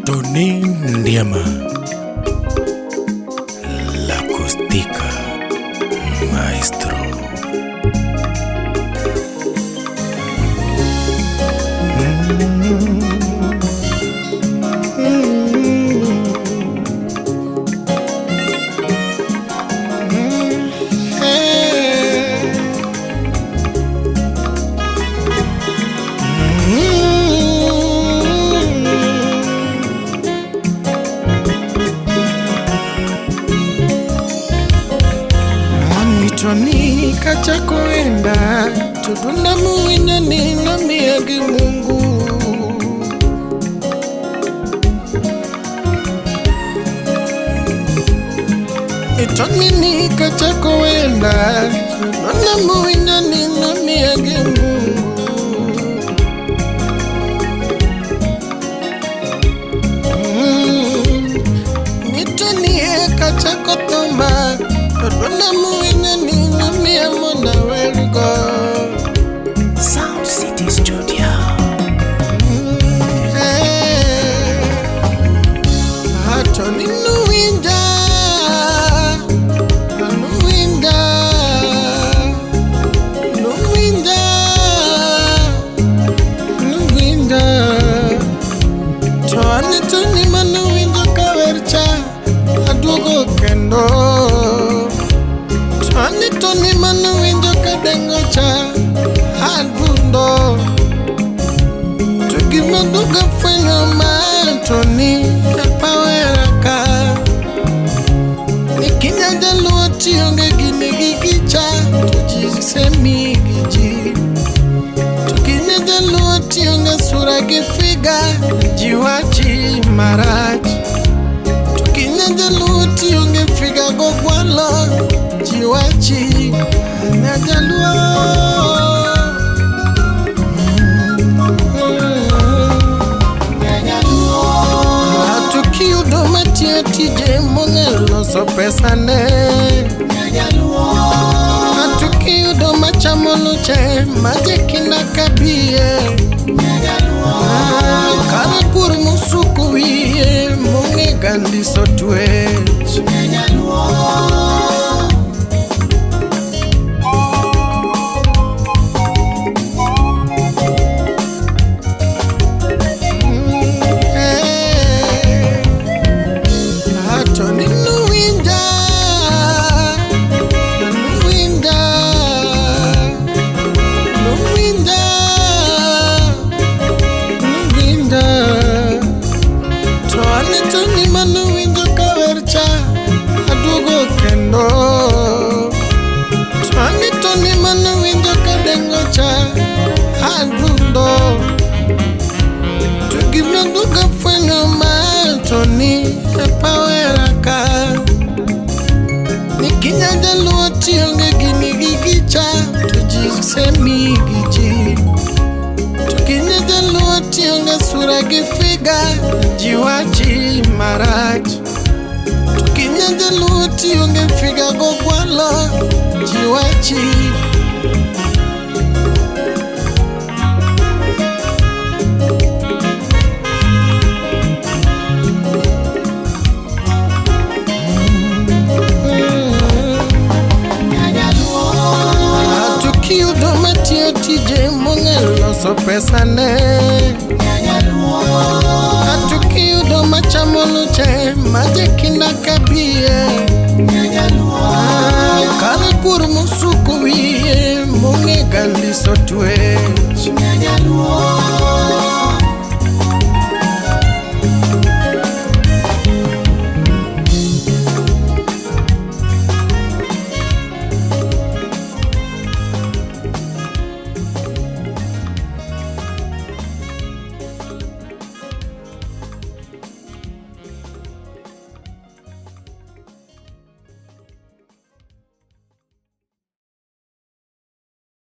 Tony Ndiema, L'Acustica Maestro. Tony kachakoenda tudunda muwinyani na miyagi Mungu. Tony ni kachakoenda tudunda muwinyani na miyagi Mungu. Tony kachakotoma tudunda muwinyani na miyamona wergo. Sound City Studio. Tony nuwinja, nuwinja, nuwinja, nuwinja. Tony Tony manuwinjo kawercha aduogo kendo. Tony Tony manuwinjo kadengo cha adundo. To gima duga fwenyo ma Tony paweraka. Ni kinya jaluo tionge gini gi gicha to ji semi gi ji. To kinya jaluo tionge sura gi figa ji wachi marach. To kinya jaluo tionge figa gogwalo ji wachi anya jaluo. Tukiyudo matiyo tije mong'e loso pesa ne. Tukiyudo machamo luche majekinda kabiye. Kare pur musuku wiye mong'e gandiso twech. Tony nuwinja, nuwinja, nuwinja, nuwinja. Tony Tony manuwinjo kawercha aduogo kendo. Tony Tony manuwinjo kadengo cha adundo. To gima duga fwenyo ma Tony paweraka. Ni kinya jaluo tionge gini gi gicha to ji semi gi ji. To kinya jaluo tionge sura gi figa ji wachi marach. To kinya jaluo tionge figa gogwalo ji wachi. Tukiyudo matiyo tije mong'e loso pesa ne. Tukiyudo machamo luche majekinda kabiye. Kare pur musuku wiye mong'e gandiso twech.